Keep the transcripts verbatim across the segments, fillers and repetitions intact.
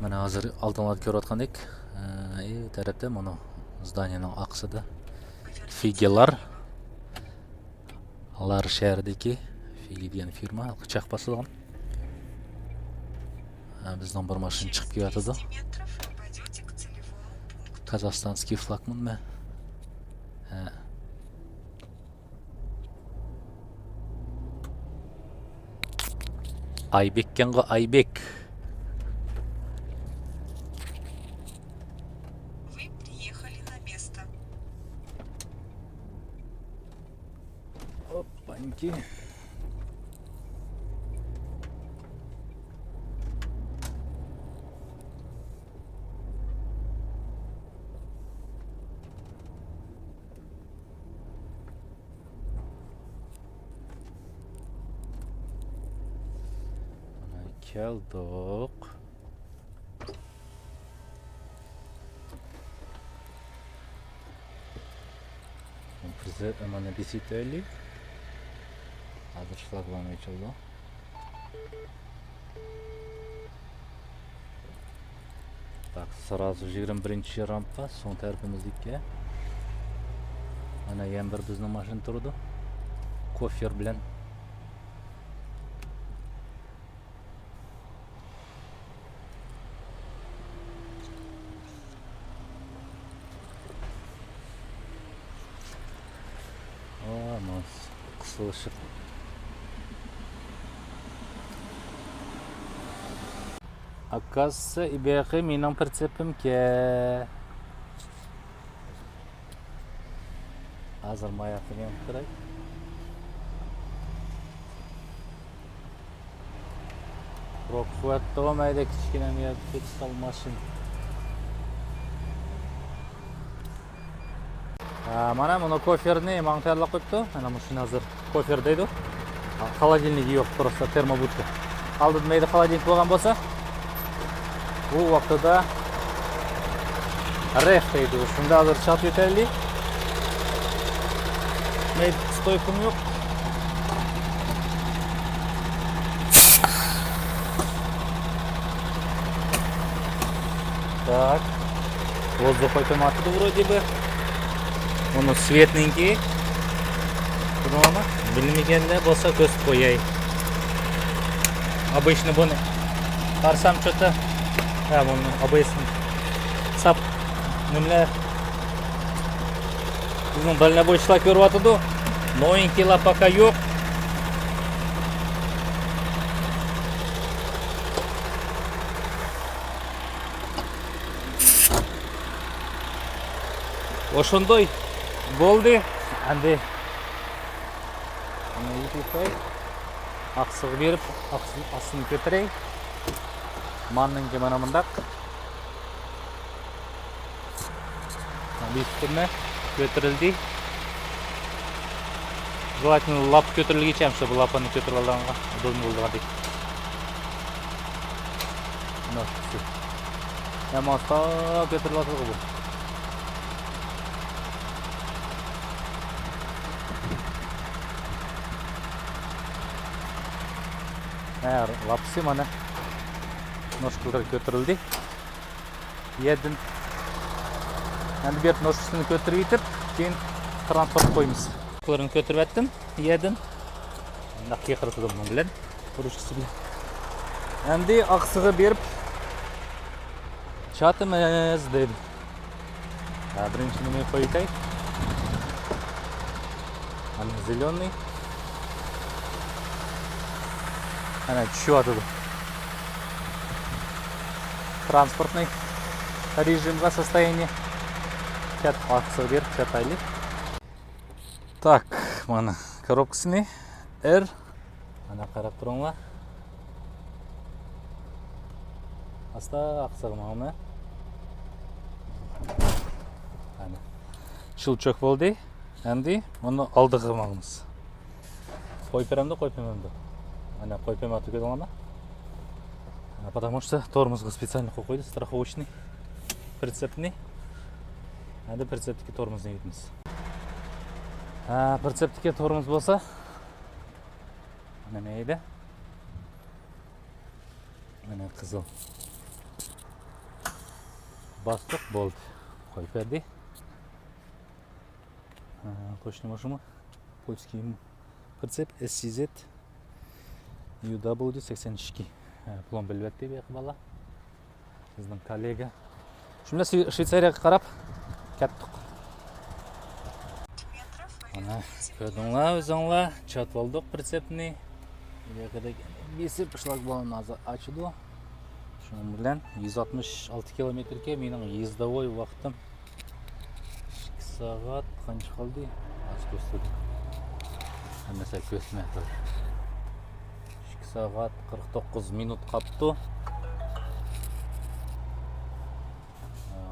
مانا ھازىر ئالدىڭلاردا كۆرۈۋاتقاندەك، ئى، تەرەپتە مانا زدانىيەنىڭ ئارقىسىدا فىگېلار. لار شەھىرىدىكى فىگې دېگەن فىرما چەك باسىدىغان. ھە، بىزنىڭ بىر ماشىنا چىقىپ كېلىۋاتىدۇ. قازاقىستانسكىي فلاگمانمۇ؟ ھە. ئايبېككەنغۇ، ئايبېك. Вы приехали на место. ئوپپانكى. مانا كەلدۇق. بىز مانا بېسىتەيلى. ھازىر شلاگباۇم ئېچىلىدۇ. Так، сразу يىگىرمە بىرىنچى رامپا، سول تەرىپىمىزدىكى. مانا يەنە بىر بىزنىڭ ماشىنا تۇرىدۇ. كوفېر بىلەن. ئا، ماس، قىسىلىشىپ. ئاكاسى ئىبېقى مېنىڭ پىرتسېپىمكە. ھازىر ماياقنى يېڭىپ كىرەي. روكفورد مەيدە كىچىككىنە يەردە كېتىپ قالغان ماشىنا. ھە، مانا مۇنۇ كوفېرنى ماڭا تەييارلاپ قويۇپتۇ. مانا مۇشۇنى ھازىر كوفېر دەيدۇ. خولودىلنىكى يوق، просто تېرموبۇدكا. ئالدىدا مەيدە خولودىلنىك بولغان بولسا، بۇ ۋاقتىدا رېخ دەيدۇ. شۇندا ھازىر چاتىۋېتەيلى. مەيدە ستويكىمۇ يوق. Так. ۋوزدۇخ قويۇپ بولماپتۇ، вроде бы. ئۇنىڭ سۋېتنىڭكى. بۇنىڭمۇ بىلمىگەنلەر بولسا كۆرسىتىپ قوياي. Обычно بۇنى قارىسام، что-то. ھە، بۇنىڭ ئابايسىنى ساپ نېمىلەر. بىزنىڭ دالنيابойچىلار كۆرۈۋاتىدۇ. نوۋىنكىيلار пока يوق. ئوشۇنداي بولدى. ئەمدى بۇنى يېپىپ قوي. ئاقسىغا بېرىپ، ئاقسىنى، ئاستىنى كۆتۈرەي. ماننىڭكى مانا مۇنداق. بېسىپ تۇرمە. كۆتۈرۈلدى. Желательно لاپا كۆتۈرۈلگۈچە، شۇ بۇ لاپىنى كۆتۈرۈپ ئالغانغا ئۇدۇلما بولىدىغاندەك. نوشكىسى. ھەم ئاستا كۆتۈرۈلۈۋاتىدىغۇ بۇ. ھە، لاپىسى مانا. نوشكىلىرى كۆتۈرۈلدى. يەردىن. ئەمدى بۇ يەردە نوشكىسىنى كۆتۈرۈۋېتىپ، كېيىن تىرناپ قويىمىز. كۆتۈرۈۋەتتىم يەردىن. مۇنداق يېقىرىتىدۇ بۇنىڭ بىلەن. رۇچكىسى بىلەن. ئەمدى ئاقسىغا بېرىپ چاتىمىز دەيدۇ. ھە، بىرىنچى نېمىنى قويۇۋېتەي. مانا زېلېنىي. مانا چۈشۈۋاتىدۇ. تىرانسپورتنىي رېژىمغا، سوستايېنىيە. كەت، ئارقىسىغا بېرىپ چاتايلى. تاك، مانا كوروپكىسىنى ئېر. مانا قاراپ تۇرۇڭلار. ئاستا ئاقسىغا ماڭىمەن. مانا. شىلچوك بولدى. ئەمدى ئۇنى ئالدىغا ماڭىمىز. قويۇپ بېرەمدۇ، قويۇپ بەرمەمدۇ؟ مانا قويۇپ بەرمەپتۇ، كۆردۈڭلارمۇ؟ Потому что تورمۇزغا специально قويۇپ قويدى، страховочный. پرىتسېپنى. ئەمدى پرىتسېپتىكى تورمۇزنى يېتىمىز. ھە، پرىتسېپتىكى تورمۇز بولسا، مانا مەيدە. مانا قىزىل. باستۇق، بولدى. قويۇپ بەردى. ھە، قوشنا ماشىنا. پولسكىي پرىتسېپ، ئېس سى زېد، يۇ دابليۇ سەكسەن ئىككى. ھە، پۇلۇم بىلىۋەتتى بۇ ياققا بالا. بىزنىڭ كوللېگا. شۇ بىلەن شۋې-، شۋېتسارىيەگە قاراپ كەتتۇق. مانا، كۆردۈڭلار ئۆزۈڭلار، چاتىۋالدۇق پرىتسېپنى. بۇ ياقىدىكى بېسىپ شلاگباۇمنى ھازىر ئاچىدۇ. شۇنىڭ بىلەن يۈز ئاتمىش ئالتە كىلومېتىركەن مېنىڭ يېزدوۋوي ۋاقتىم. ئىككى سائەت قانچە قالدى؟ ھازىر كۆرسىتىدۇ. ھەممە سەل كۆرسىتىمەن ھازىر. ئىككى سائەت قىرىق توققۇز مىنۇت قاپتۇ.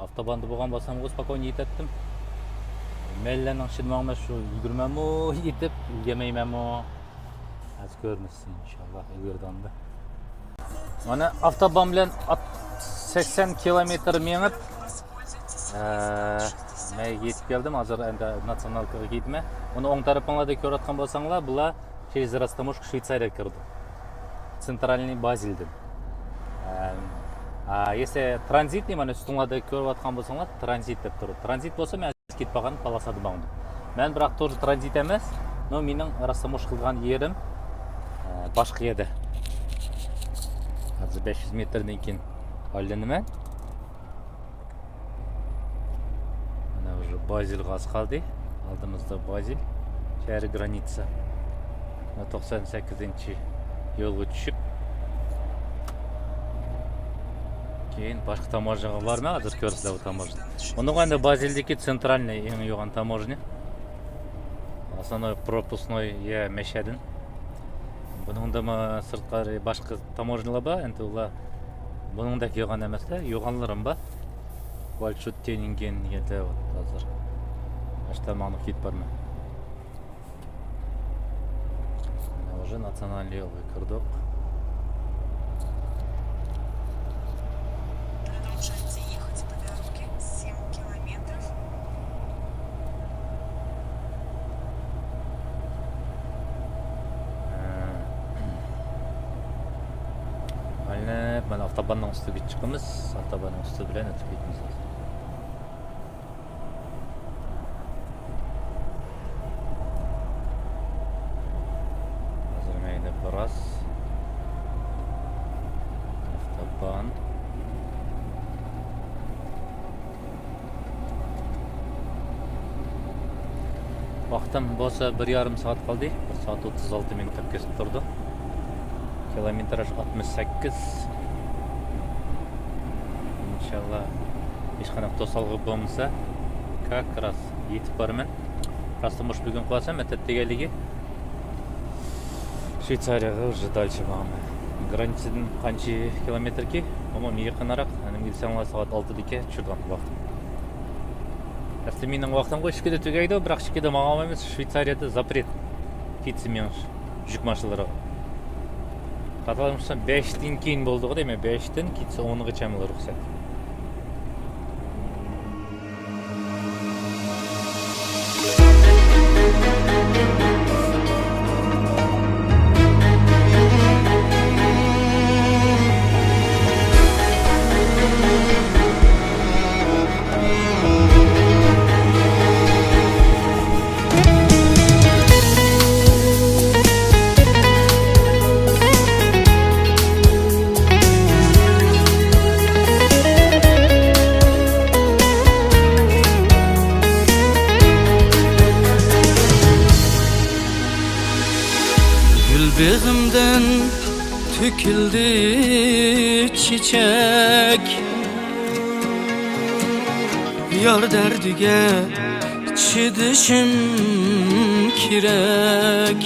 ئاپتوباندا بولغان بولسامغۇ، سپوكوينو يېتەتتىم. مەيلىلەرنىڭ ئىچىدە ماڭىمەن، شۇ يۈگۈرمەنمۇ يېتىپ، ئۈلگۈرمەيمەنمۇ. ھازىر كۆرىمىز، ئىنشاللا، ئۈلگۈردى ئاندا. مانا ئاپتوبان بىلەن ئات-، سەكسەن كىلومېتىر مېڭىپ، ئە، مەن يېتىپ كەلدىم. ھازىر ئەمدى ناتسىيونالكىغا كېتىمەن. ئۇنى ئوڭ تەرىپىڭلاردا كۆرۈۋاتقان بولساڭلار، بۇلار через растаможку شۋېتسارىيەگە كىرىدۇ. Центральный بازىلدىن. ئە، ئە، يەسە ترانزىتنى مانا ئۈستۈڭلاردا كۆرۈۋاتقان بولساڭلار، ترانزىت دەپ تۇرىدۇ. ترانزىت بولسا مەن كېتىپ بارغان پالاسادا ماڭدىم. مەن بىراق تور ترانزىت ئەمەس، نو مېنىڭ راستا مۇشۇ قىلغان يېرىم، ئە، باشقا يەردە. ھازىر بەش يۈز مېتىردىن كېيىن ئايلىنىمەن. مانا، уже بازىلغا ئاز قالدى. ئالدىمىزدا بازىل شەھەر گرانىتسا. توقسان سەككىزىنچى يولغا چۈشۈپ، كېيىن باشقا تاموژنىغا بارىمەن، ھازىر كۆرىسىلەر بۇ تاموژنىنى. ئۇنىڭغا ئەمدى بازىلدىكى центральный، ئەڭ يوغان تاموژنا. Основной пропускной يە مەشەدىن. بۇنىڭدىمۇ سىرتقى باشقا تاموژنىلار بار، ئەمدى ئۇلار بۇنىڭدەك يوغان ئەمەس-دە، يوغانلىرىمۇ بار. ۋالچۇتتىنىڭكىن دېگەندە ھازىر ئاشتا ماڭىپ كېتىپ بارىمەن. Уже ناتسىيونالنىي يولغا كىردۇق. Продолжайте ехать по дороге семь километров. ئايلىنىپ، مانا ئاپتوباننىڭ ئۈستىگە چىقىمىز. ئاپتوباننىڭ ئۈستى بىلەن ئۆتۈپ كېتىمىز ھازىر. ھازىر مەيدە بىراز ئاپتوبان. ۋاقتىم بولسا بىر يارىم سائەت قالدى. بىر سائەت ئوتتۇز ئالتە مىنۇت دەپ كۆرسىتىپ تۇرىدۇ. كىلومېتراژ ئاتمىش سەككىز. ئىنشاللا، ھېچقانداق توسالغۇ بولمىسا، كاك راس يېتىپ بارىمەن. راستىن مۇشۇ بۈگۈن قىلىۋالسام، ئەتە دېگەنلىكى شۋېتسارىيەگە уже دالچە ماڭىمەن. گرانىتسىدىن قانچە كىلومېتىركى؟ ئومۇمەن يېقىنراق. نېمىگە دېسەڭلار، سائەت ئالتىدىكى چۈشۈرىدىغان ۋاقتىم. ئەسلى مېنىڭ ۋاقتىمغۇ ئىككىدە تۈگەيدۇ، بىراق ئىككىدە ماڭالمايمىز. شۋېتسارىيەدە زاپرېت كېچىسى مېڭىش يۈك ماشىنىلىرىغا. خاتالىمىسام بەشتىن كېيىن بولدىغۇ دەيمەن، بەشتىن كېچىسى ئونغىچە رۇخسەت. گۈل بېغىمدىن تۆكۈلدى چېچەك، يار دەردىگە چىدىشىم كېرەك.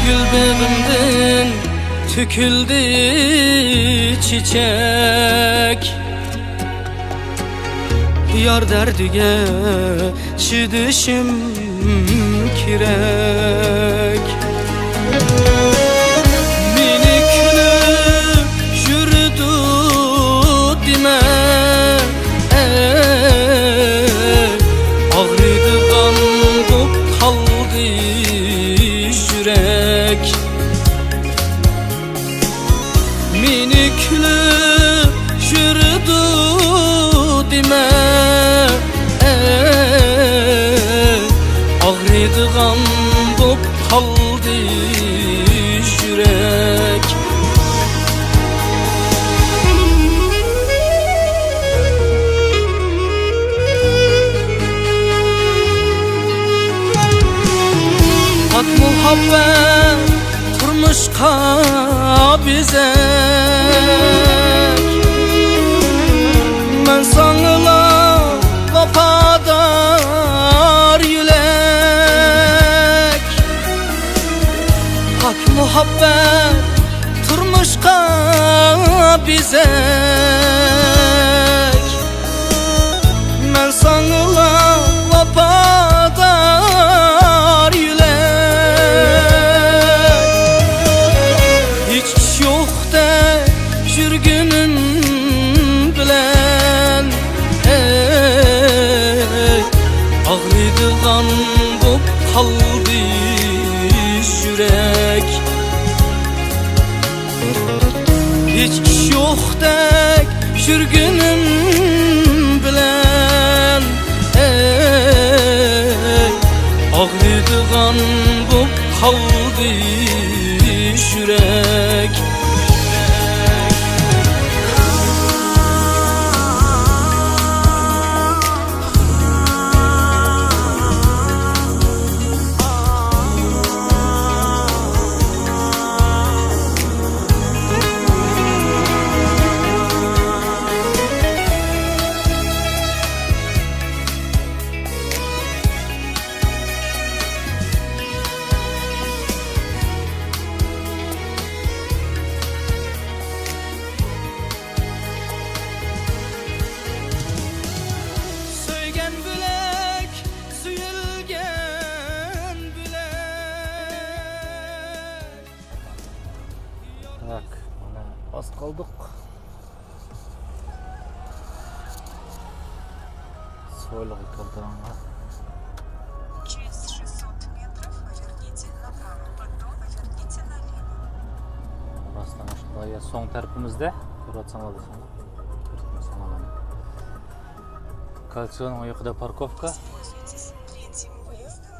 گۈل بېغىمدىن تۆكۈلدى چېچەك، يار دەردىگە چىدىشىم كېرەك. مېنى كۈلۈپ يۈرىدۇ دېمە، ئەي، ئاغرىيدىغان بولۇپ قالدى يۈرەك. مېنى كۈلۈپ بېزەك. مەن ساڭىلا ۋاپادار يۈرەك، پاك مۇھەببەت تۇرمۇشقا بېزەك. مەن ساڭىلا ۋاپادار يۈرەك، ھېچ ئىش يوقتەك يۈرگىنىم بىلەن، ئەي، ئاغرىيدىغان بولۇپ قالدى يۈرەك. ھېچ ئىش يوقتەك يۈرگىنىم بىلەن، ئەي، ئاغرىيدىغان بولۇپ قالدى يۈرەك. سۆيگەن بۆلەك، سۆيۈلگەن بۆلەك. Так, مانا ئاز قالدۇق. سويلۇغا كىردىڭلار. Через шестьсот метров поверните направо, потом поверните налево. راستتىن ئاشۇنداق يا سوڭ تەرىپىمىزدە. كۆرۈۋاتساڭلار بولساڭلار. كۆرۈۋاتساڭلار مانا. كالتسىيونىڭ يېقىدا پاركوفكا. Воспользуйтесь третьим выездом.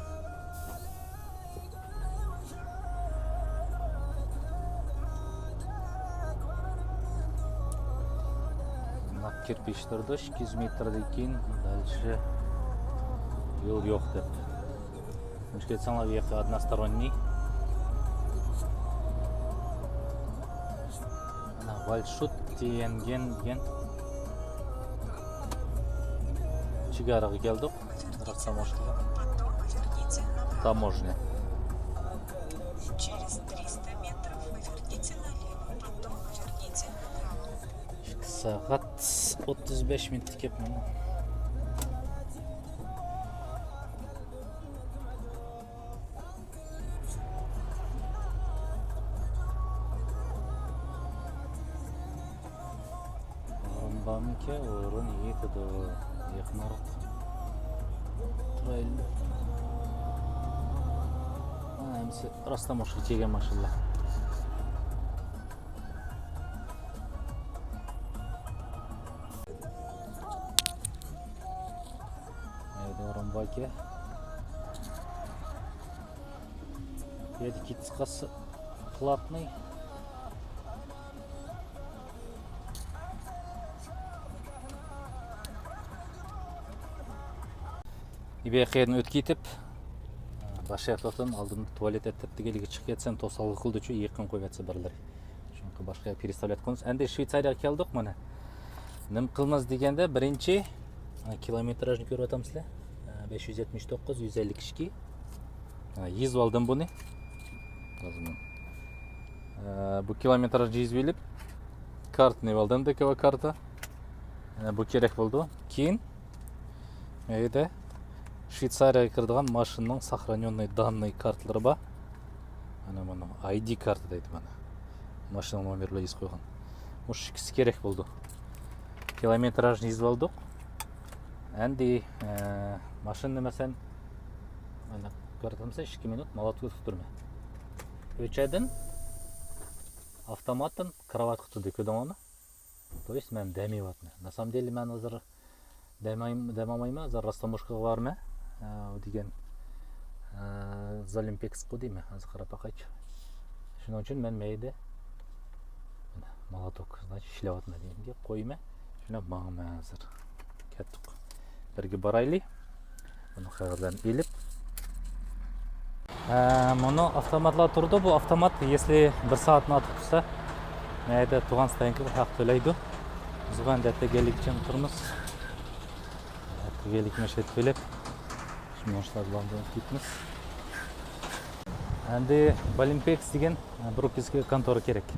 مانا كىرپىچ تۇرىدۇ، ئىككى يۈز مېتىردىن كېيىن دەلشى يول يوق دەپ. شۇنچە كەتسەڭلار بۇ ياققا односторонний. مانا ۋالشوت تيەنگەن دېگەن چېگراغا كەلدۇق. راستتىن ئاشۇنداق. تاموژنىيە. Через триста метров поверните налево, потом поверните направо. ئىككى سائەت ئوتتۇز بەش مىنۇت كەپمەن. ئورۇن بارمىكى؟ ئورۇن يېتىدۇ. يېقىنراق تۇرايلى. ھا، ھەممىسى راستتىن مۇشۇغا كەلگەن ماشىنىلار. ئەيدە ئورۇن باركى. بۇ يەردە كېتىش قاسسا پلاتنىي. بۇ يەردىن ئۆتۈپ كېتىپ، باشقا ياقتىن ئالدىن تۇالېت ئەتتىرىپ دېگەنلىكى چىقىپ كەتسەم توسالغۇ قىلىدۇچۇ، يېقىن قويۇۋەتسە بىرلىرى. شۇڭا باشقا يەرگە پېرېستاۋلەت قىلىمىز. ئەمدى شۋېتسارىيەگە كەلدۇق مانا. نېمە قىلىمىز دېگەندە، بىرىنچى، كىلومېتراژنى كۆرۈۋاتامسىلەر؟ بەش يۈز يەتمىش توققۇز، يۈز ئەللىك ئىككى. يېزىۋالدىم بۇنى. بۇ كىلومېتراژنى يېزىۋېلىپ، كارتىنى ئېلىۋالدىم، ДКВ كارتا. بۇ كېرەك بولىدۇ. كېيىن مەيدە شۋېتسارىيەگە كىرىدىغان ماشىنىنىڭ سохранённый данный كارتىلىرى بار. مانا مانا ئاي دى كارتا دەيدۇ مانا. ماشىنىنىڭ نومېرى بىلەن يېزىپ قويغان. مۇشۇ ئىككىسى كېرەك بولىدۇ. كىلومېتراژنى يېزىپ ئالدۇق. ئەمدى، ئە، ماشىنىنى مەسىلەن، مانا كۆرۈۋاتامسىز، ئىككى مىنۇت مالاتكا تۇتۇپ تۇرىمەن. ئۆچەدىن ئاپتوماتتىن كراۋاتقا تۇردى، كۆردۈڭلارمۇ؟ То есть مەن دەم ئېلىۋاتىمەن. На самом деле مەن ھازىر دەم ئاي-، دەم ئالمايمەن، ھازىر راستاموشكىغا بارىمەن. ئە، ئۇ دېگەن، ئە، زالىمپېكسقا دەيمەن، ھازىر قاراپ باقايچۇ. شۇنىڭ ئۈچۈن مەن مەيدە، مانا، مالاتوك، значит، ئىشلەۋاتىمەن دېگەنگە قويىمەن. شۇنداق ماڭىمەن ھازىر. كەتتۇق. بىرگە بارايلى. بۇنى قەغەزلەرنى ئېلىپ. ئە، مۇنۇ ئاپتوماتلار تۇرىدۇ. بۇ ئاپتومات، если بىر سائەتتىن ئارتۇق تۇرسا، مەيدە تۇغان ستاينكىغا ھەق تۆلەيدۇ. بىز بۇ ئەتىگەنلىكچە تۇرىمىز. ئەتىگەنلىك مەشەدە تۆلەپ، شۇ ماشىنىلار بىلەن كېتىمىز. ئەمدى بالىمپېكس دېگەن بروكېرسكىي كونتورا كېرەك.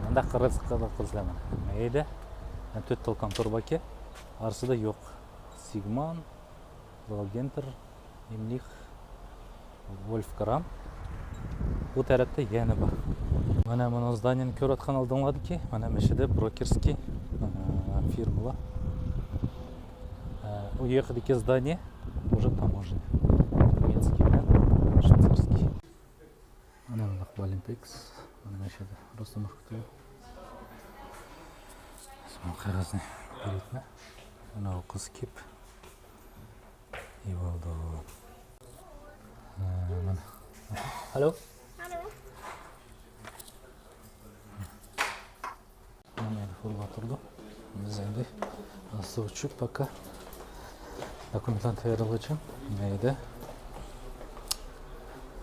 مۇنداق قىلسىلەر مانا. مەيدە تۆت تال كونتور باركەن. ئارىسىدا يوق. سىگمان، لاگېنتر، ئېملىخ، ۋولفگرام. بۇ تەرەپتە يەنە بار. مانا، مانا زدانىيەنى كۆرۈۋاتقان ئالدىڭلاردىكى، مانا مەشىدە بروكېرسكىي، ئە، فىرمىلار. ئە، ئۇ يېقىدىكى زدانىيە ئۇژې تاموژنىيە. نېمېتسكىي بىلەن شۋېتسارسكىي. مانا مۇنداق بالىمپېكس. مانا مەشىدە رۇسۇم ئۇقتى. سوڭ قەغەزنى بېرىپمەن. مانا ئۇ قىز كېپ. ئى بولدى. ھە، مانا. ئالو. ئالو. مانا ئەمدى فورمات تۇرىدۇ. بىز ئەمدى ئاستىغا چۈشۈپ، پاكا دوكۇمېنتلارنى تەييارلىغۇچە مەيدە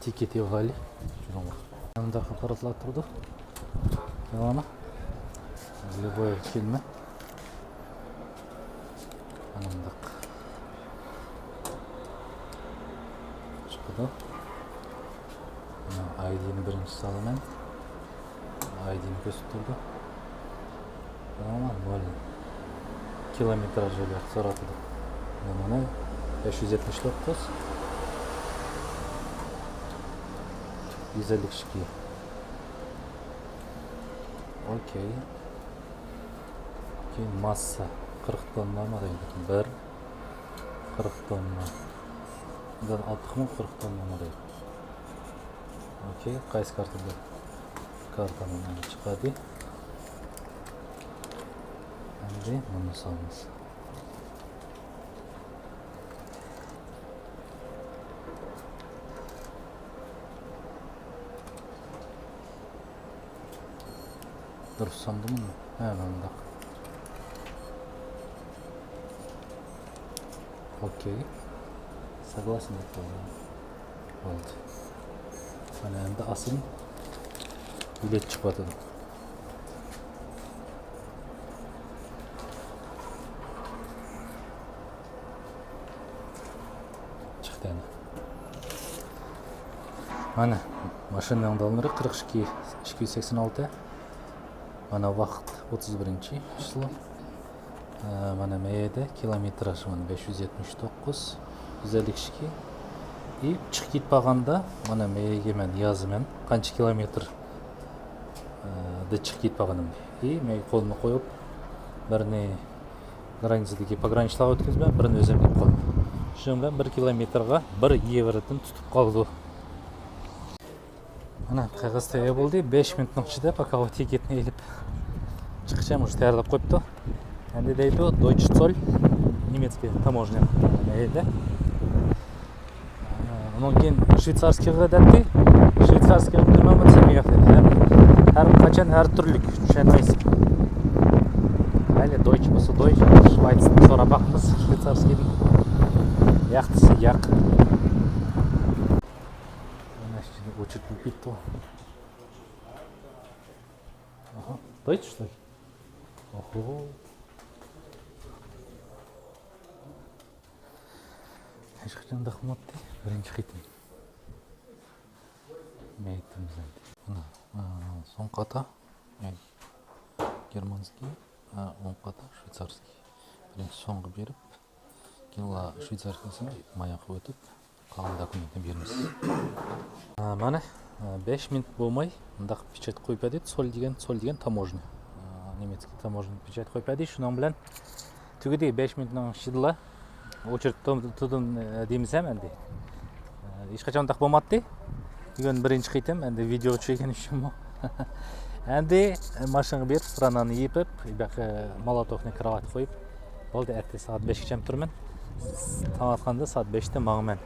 تىكېت يوغالى. مۇنداق ئاپپاراتلار تۇرىدۇ. تامام. ليۇبوي كىلمە. مانا مۇنداق چىقىدۇ. مانا ئايدىنى بىرىنچى سالىمەن. ئايدىنى كۆرسىتىپ تۇرىدۇ. مانا نول كىلومېتراژ يول ياقى سورىتىدۇ. مانا بەش يۈز يەتمىش توققۇز. يۈز ئەللىك ئىككى. ئوكەي. كېيىن ماسسا قىرىق توننامۇ دەيدۇ. بىر قىرىق توننا. بىر ئارتۇقمۇ قىرىق توننامۇ دەيدۇ. ئوكەي، قايسى كارتا بۇ؟ كارتىنى چىقاردى. ئەمدى مۇنى سالىمىز. دۇرۇس ساندىمۇ؟ ھە، مۇنداق. ئوكەي. ساغلاسىن دەپ قويدۇم. بولدى. مانا ئەمدى ئاسىن بېلەت چىقىۋاتىدۇ. چىقتى ئەنە. مانا ماشىنىنىڭ داللىرى قىرىق ئىككى، ئىككى يۈز سەكسەن ئالتە. مانا ۋاقىت ئوتتۇز بىرىنچى چىسلو. ئە، مانا مەيەدە كىلومېتراژ مانا بەش يۈز يەتمىش توققۇز، يۈز ئەللىك ئىككى. ئى، چىقىپ كېتىپ قالغاندا مانا مەيەگە مەن يازىمەن قانچە كىلومېتىر، ئە، دە چىقىپ كېتىپ قالغىنىمنى. ئى، مەيگە قولۇمنى قويۇپ، بىرنى گرانىتسىدىكى پوگرانىچلارغا ئۆتكۈزىمەن، بىرنى ئۆزۈم ئېلىپ قالىمەن. شۇنىڭ بىلەن بىر كىلومېتىرغا بىر يېۋرودىن تۇتۇپ قالىدۇ. مانا قەغەز تەييار بولدى. بەش مىنۇتنىڭ ئىچىدە پاكاۋا تىكېتنى ئېلىپ چىقىشى مۇشۇ تەييارلاپ قويۇپتۇ. ئەمدى دەيدۇ دويچ سول، نېمېتسكىي تاموژنىيە. ئۇنىڭ كېيىن شۋېتسارسكىيغا دەتتى. شۋېتسارسكىيغا نېمە دېسەم ياق دېدى. ھەر، ھەر قاچان ھەر تۈرلۈك، چۈشەنمەيسەن. مەيلى، دويچ بولسا دويچ، شۋايتسنى سوراپ باقىمىز، شۋېتسارسكىيدىن. ياق دېسە ياق. مانا ئىچىدە ئوچېرېد بولۇپ كېتىپتۇ. ئاھا، دويچ شۇ. ئوھو. ھېچقاچان داخماتتى، بىرىنچى قېتىم. مەيتىمىز ئەمدى. مانا، ئا، سوڭ قاتا. گېرمانسكىي، ئا، ئوڭ قاتا، شۋېتسارسكىي. بىرىنچى سوڭغا بېرىپ، كېيىن ئۇلار شۋېتسارسكىيسىنى ماياققا ئۆتۈپ، قالغان دوكۇمېنتنى بېرىمىز. ئا، مانا، ئا، بەش مىنۇت بولماي، مۇنداق پېچەت قويۇپ بەردى. سول دېگەن، سول دېگەن تاموژنى. ئا، نېمېتسكىي تاموژنى پېچەت قويۇپ بەردى. شۇنىڭ بىلەن تۈگىدى، بەش مىنۇتنىڭ ئىچىدىلا ئوچېرېد تۇ-، تۇردۇم، ئە، دېمىسەم ئەمدى. ئە، ھېچقاچان ئۇنداق بولماتتى. بۈگۈن بىرىنچى قېتىم، ئەمدى ۋىدېئوغا چۈشۈرگەن ئۈچۈنمۇ. ئەمدى، ئە، ماشىنىغا بېرىپ، سترانانى يېپىپ، باقى مالاتوفنى كراۋاتقا قويۇپ، بولدى، ئەتە سائەت بەشكىچە تۇرىمەن. تاڭ ئاتقاندا سائەت بەشتە ماڭىمەن.